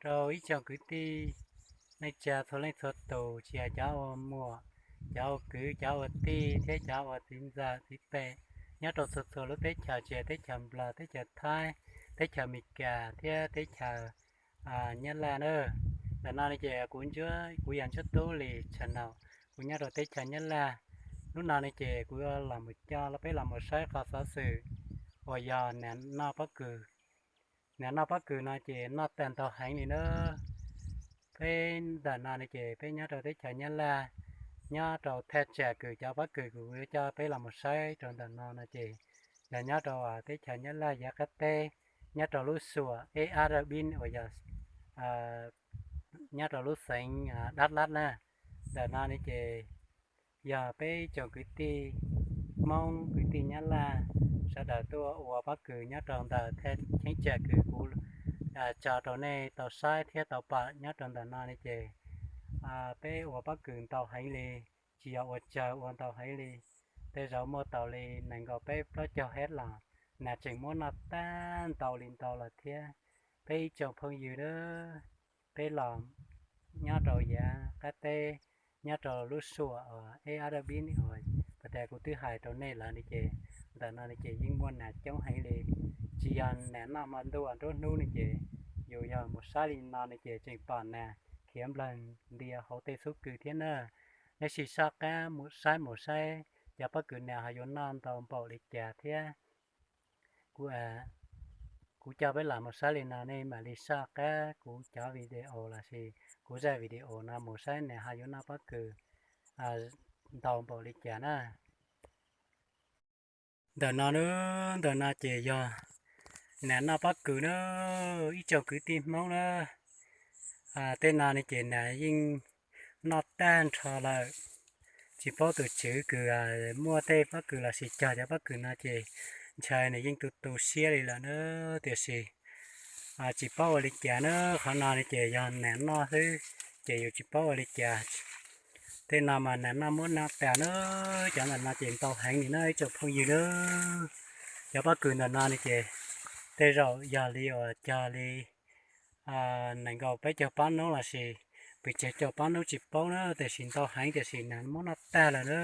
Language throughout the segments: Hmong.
rau ib tsoom kwv tij neej tsa txhua leej txhua tus, tsis hais cov ua muam, cov ua kwv, cov ua tij thiab cov ua txiv ntxawm txiv pem, nyob rau txhua txhua lub teb chaws, tsis hais teb chaws Nplog, teb chaws Thaib, teb chaws Amelikas thiab teb chaws Nyab Laj na. Ntawm no ne ces kuv, kuv yog Ntsuab Tub Lis channel, kuv nyob rau teb chaws Nyab Laj. Hnub no ne ces kuv los mus coj peb los mus saib qhov xov xwm uas yog nas noj pob kws. Nas noj pob kws no ces noj tag ntau heev li na. Peb ntawm no ne ces peb nyob rau teb chaws Nyab Laj, nyob rau thaj tsam kws cov pob kws, kuv coj peb los mus saib rau ntawm no no ces yog nyob rau teb chaws Nyab Laj yav qab teb, nyob rau lub suam Eb Ab Dab Pib uas yog nyob rau lub xeev Dab Lab na. Ntawm no ne ces yog peb tsoom kwv tij Hmoob kwv tij Nyab Laj sawv daws tuaj ua pob kws nyob rau ntawm thaj cheeb tsam kws kuv tso rau nej tau saib thiab tau pom nyob rau ntawm no ne ces peb ua pob kws ntau heev li, tsis yog ua tsawg, ua ntau heev li. Tej zaum muaj tau li nees nkaum peb plaub caug hab los, nas tseem muab noj tag ntau li ntau lawm thiab. Peb ib tsoom phooj ywg na, peb los nyob rau yav qab teb, nyob rau lub suam Eb Ab Dab Pib uas pas tas kuv twb hais rau nej lawm ne ces ntawm no ne ces yeej muaj nas coob heev li. Tsis yog nas noj hmo ntuj nruab hnub ne ces yus yog mus saib li no ne ces tseem pom nas khiav nplawg ntias hauv tej xub kws thiab na. Nej sim soj qab mus saib, mus saib cov pob kws nas ho yuav noj ntau npaum li cas thiab. Kuv, kuv coj peb los mus saib li no, nej mam li soj qab kuv cov video lossis kuv zaj video no mus saib nas ho yuav noj pob kws ntau npaum li cas na. Ntawm no, ntawm no ces yog nas noj pob kws na, ib tsoom kwv tij Hmoob na. Tej no ne ces nas yeej noj tag nrho lawm. Tsis paub tus tswv kws muaj tej pob kws lossis cog cov pob kws no ces ntshai nws yeej tu tu siab li lawm na. Tiam sis tsis paub ua li cas na, qhov no ne ces yog nas noj xwb, ces yus tsis paub ua li cas. Tej no mas nas noj muab noj tas na. Cov ntawm no ces ntau heev li na ib tsoom phooj ywg na. Cov pob kws ntawm no ne ces tej zaum yog li uas cog li nees nkaum peb caug pab hnub lossis pes tsawg caug pab hnub tsis paub na, tiam sis ntau heev tiam sis nas muab noj tag lawm na.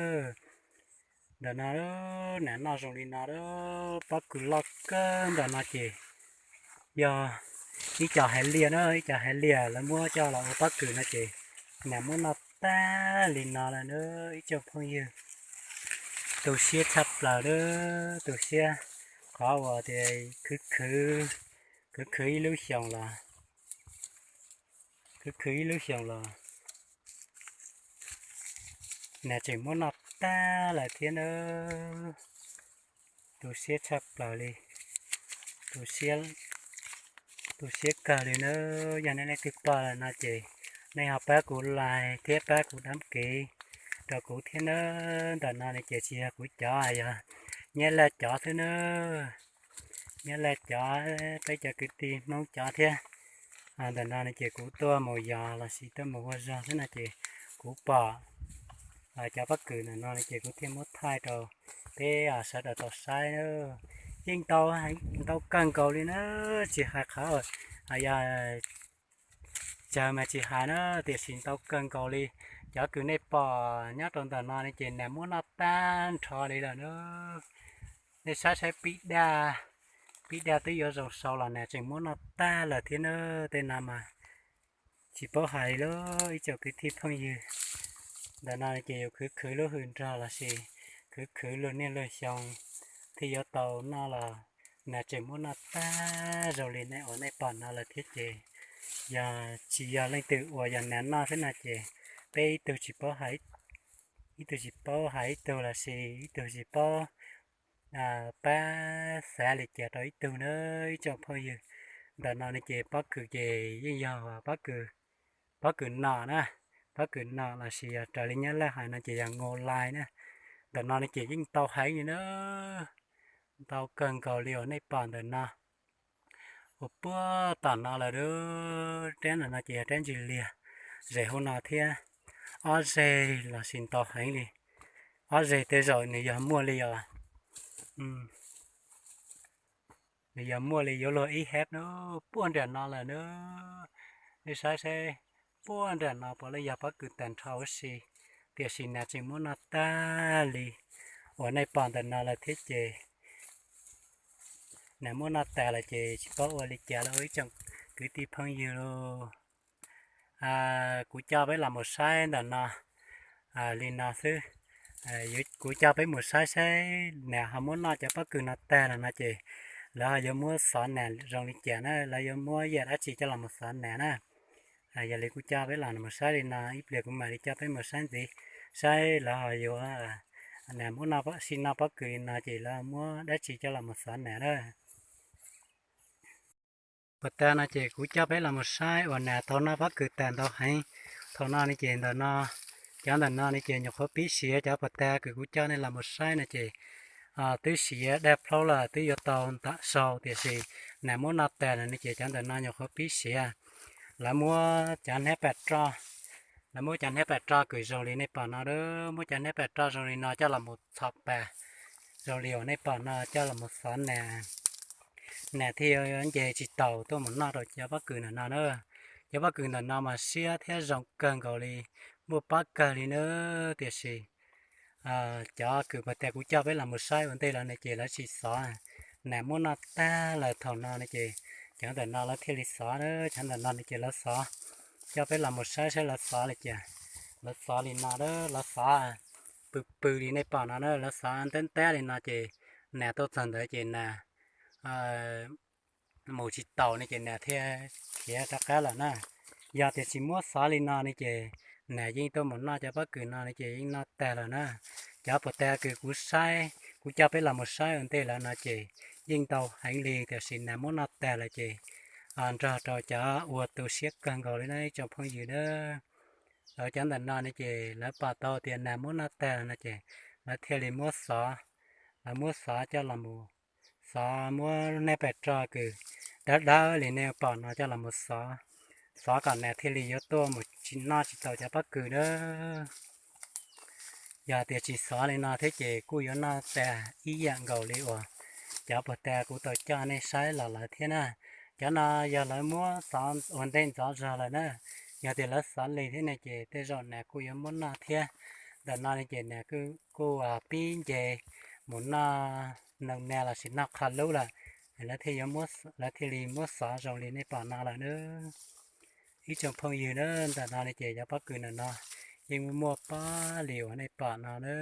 Ntawm no nas noj zoo li no, pob kws loj kawg. Ntawm no ces yog ib co haiv liaj na, ib co haiv liaj lawv muab coj los ua pob kws no ces nas muab noj tag li no lawm na ib tsoom phooj ywg. Tu siab tshaj plaws na, tu siab qhov uas tias khwv khwv, khwv khwv ib lub xyoos los, khwv khwv ib lub xyoos los nas tseem muab noj tag lawm thiab na. Tu siab tshaj plaws li, tu siab, tu siab kawg li na. Yog nej leej twg pom lawm no ces nej ho pab kuv like thiab pab kuv dab kev rau kuv thiab na. Ntawm no ne ces tsis yog kuv cov, yog Nyab Laj cov xwb na. Nyab Laj cov, peb cov kwv tij Hmoob cov thiab. Ntawm no ne ces kuv tuaj mus yos lossis tuaj mus ua zog xwb no ces kuv pom cov pob kws ntawm no ne ces kuv thiaj muab thaij rau peb sawv daws tau saib na. Yeej ntau, ntau kawg nkaus li na, tsis hais qhov yog tsawg mas tsis hais na, tiam sis ntau kawg nkaus li. Cov kws nej pom nyob rau ntawm no ne ces nas muab noj tag nrho li lawm na. Nej saib saib pib daj, pib daj twb yuav zoo sau los nas tseem muab noj tag lawm thiab na. Tej no mas tsis paub hais li ib tsoom kwv tij phooj ywg. Ntawm no ces yus khwv khwv lub hws nrog lossis khwv khwv luag niaj luag xyoo thiaj yuav tau noj los nas tseem muab noj tag zoo li nej uas nej pom no lawm thiab ces yog tsis yog leej twg uas yog nas noj xwb no ces peb ib tug tsis paub hais, ib tug tsis paub hais ib tug lossis ib tug tsis paub pab xav li cas rau ib tug na ib tsoom phooj ywg. Ntawm no ne ces pob kws ces yeej yog pob kws, pob kws nom na, pob kws nom lossis yog raws li Nyab Laj hais no ces yog ngô lai na. Ntawm no ne ces yeej ntau heev li na, ntau kawg nkaus li uas nej pom ntawm no. Uas puag tom no lawm, rab ntawm no ces yog rab ntsis liag, zem hauv no thiab. Ob zeg lossis ntau heev li, ob zeg tej zaum nws yog muaj li os, nws yog muaj li yuav luag ib hab na, puag nram no lawm na. Nej saib seb, puag nram no puav leej yog pob kws tag nrho huv si, tiam sis nas tseem muab noj tag li uas nej pom ntawm no lawm thiab ces, nas muab noj tag lawm ces tsis paub ua li cas lawm ib tsoom kwv tij phooj ywg lauj. Kuv coj peb los mus saib ntawm no li no xwb. Kuv coj peb mus saib saib nas ho muab noj cov pob kws no tag lawm no ces lawv ho yuav muab xov nas zoo li cas na, lawv yuav muab yam dab tsi coj los mus xov nas na. Yog li kuv coj peb los mus saib li no, ib pliag kuv mam li coj peb mus saib ntxiv, saib lawv ho yuav, nas muab noj, sim noj pob kws li no ces lawv muab dab tsi coj los mus xov nas na. Puag ta no ces kuv coj peb los mus saib uas nas tau noj pob kws tag ntau heev. Thaum no ne ces ntawm no, cov ntawm no ne ces nyuam qhuav pib siav, cov puag ta kws kuv coj nej los mus saib no ces twb siav daj plhaub lawm, twb yuav tau ntam saus, tiam sis nas muab noj tag lawm ne ces cov ntawm no nyuam qhuav pib siav. Lawv muab cov hnab pam roj, lawv muab cov hnab pam roj kws zoo li nej pom no, muab cov hnab pam roj zoo li no coj los mus txhos pas, zoo li uas nej pom no coj los mus xov nas, nas thiaj nce tsis taus tuaj mus noj rau cov pob kws ntawm no na. Cov pob kws ntawm no mas siab thiab zoo kawg nkaus li, muaj pob kawg li na, tiam sis cov kws puag ta kuv coj peb los mus saib ua ntej lawm ne ces lawv tsis xov, nas muab noj tag lawm. Thaum no ne ces cov ntawm no lawv thiaj li xov, cov ntawm no ne ces lawv xov, coj peb los mus saib saib lawv xov li cas. Lawv xov li no, lawv xov pw pw li nej pom no na, lawv xov ntab ntab li no ces nas tuaj txog ntawd ces nas mus tsis taus ne ces nas thiaj khiav rov qab lawm na. Yog tias tsis muab xov li no ne ces nas yeej tuaj mus noj cov pob kws no ne ces yeej noj tag lawm na. Cov puag ta kws kuv saib, kuv coj peb los mus saib ua ntej lawm no ces yeej ntau heev li, tiam sis nas muab noj tag lawm ces nrog rau cov ua tu siab kawg nkaus li na ib tsoom phooj ywg na. Lawv cov ntawm no ne ces lawv pom tau tias nas muab noj tag lawm no ces lawv thiaj li muab xov, lawv muab xov coj los mus xov, muab hnab pam roj kws dawb dawb li nej pom no coj los mus xov, xov kom nas thiaj li yuav tuaj mus tsis noj tsis tau cov pob kws na. Yog tias tsis xov li no thiab ces kuj yuav noj tag ib yam nkaus li uas cov puag ta kuv tau coj nej saib los lawm thiab na. Cov no yog lawv muab xov ua ntej ntxov zog lawm na. Yog tias lawv xov li thiab ne ces tej zaum nas kuj yuav muab noj thiab. Ntawm no ne ces nas kuj pib nce mus noj noog nas lossis noj qhov lub lawm, lawv thiaj li muab xov zoo li nej pom no lawm na. Ib tsoom phooj ywg na, ntawm no ne ces cov pob kws ntawm no yeej muaj muaj pob li uas nej pom no na.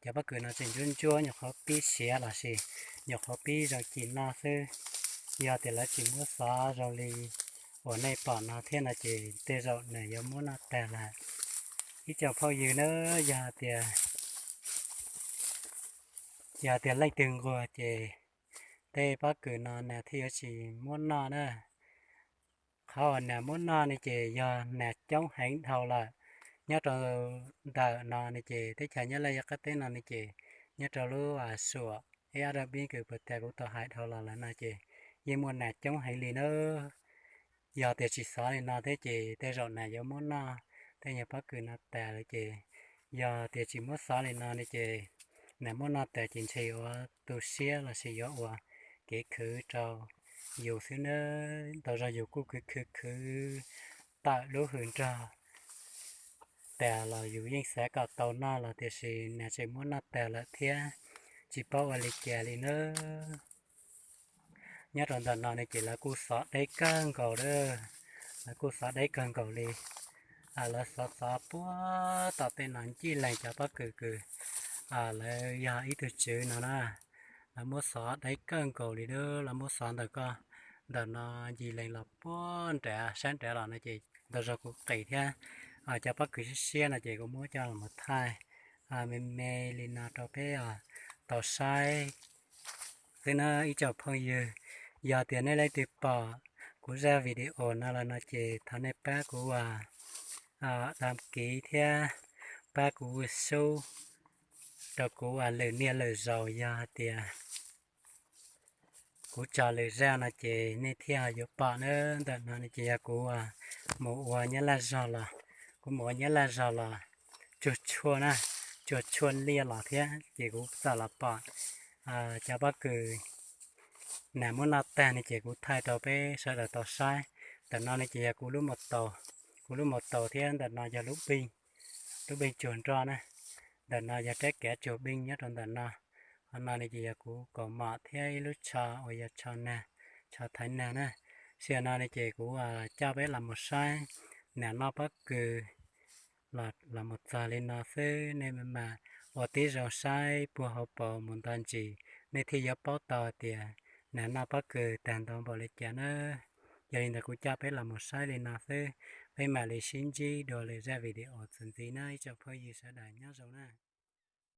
Cov pob kws no tseem ntsuab ntsuab, nyuam qhuav pib siav lossis nyuam qhuav pib zoo ci noj xwb. Yog tias lawv tsis muab xov zoo li uas nej pom no thiab no ces tej zaum nas yuav muab noj tag lawm. Ib tsoom phooj ywg na, yog tias, yog tias leej twg nquag ces tej pob kws no nas thiaj yuav tsis muab noj na. Qhov uas nas muab noj ne ces yog nas coob heev dhau lawm. Nyob rau ntawm no ne ces teb chaws Nyab Laj yog qab teb no ne ces nyob rau lub suam ib ob rab npib kws puag ta kuv tau hais dhau los lawm no ces yeej muaj nas coob heev li na. Yog tias tsis xov li no thiab ces tej zaum nas yuav muab noj tej nyuag pob kws no tas lawm ces, yog tias tsis muab xov li no ne ces nas muab noj tas ces ntshe yuav tu siab lossis yuav ua kev khwv rau yus xwb na. Ntau zaus yus kuj khwv khwv khwv tawm lub hws nrog tas los yus yeej xav kom tau noj los tiam sis nas tseem muab noj tas lawm thiab, tsis paub ua li cas li na. Nyob rau ntawm no ne ces lawv kuj xov deb kawg nkaus lawm, lawv kuj xov deb kawg nkaus li. Lawv xov xov puag tom tej no ncig lees cov pob kws kws lawv yog ib tug tswv no na, lawv muab xov deb kawg nkaus li lawm, lawv muab xov ntawm ko, ntawm no ncig lees los puag nrad sab nrad los no ces ntau zaus kuv qis thiab. Cov pob kws siab siab no ces kuv muab coj los thaij me me li no rau peb tau saib xwb na ib tsoom phooj ywg. Yog tias nej leej twg pom kuv zaj video no lawm no ces thov nej pab kuv ua dam kiv thiab pab kuv ua sub rau kuv ua lwm niaj lwm zaus. Yog hais tias kuv tso lwm zaj no ces nej thiaj yuav pom na. Ntawm no ces yog kuv mus ua nyab laj zog los, kuv mus ua nyab laj zog los tsuag tshuaj na, tsuag tshuaj liaj los thiab ces kuv txawm los pom cov pob kws Nas muab noj tag ne ces kuv thaij rau peb sawv daws tau saib. Ntawm no ne ces yog kuv lub mos taus, kuv lub mos taus thiab ntawm no yog lub pej, lub pej tsuag nroj na. Ntawm no yog rab kav tsuag pej nyob rau ntawm no. Qhov no ne ces yog kuv kaus mom thiab ib lub tsho uas yog tsho nag, tsho thaiv nag na. Sij hawm no ne ces kuv coj peb los mus saib nas noj pob kws los mus txog li no xwb. Nej mas ua tib zoo saib puag hauv paus mus nto ntsis, nej thiaj yuav paub tau tias nas noj pob kws tag nrho npaum li cas na. Yog li ntawd kuv coj peb los mus saib li no xwb, peb mam li sib ntsib dua lwm zaj video txuas ntxiv na ib tsoom phooj ywg sawv daws, nyob zoo na.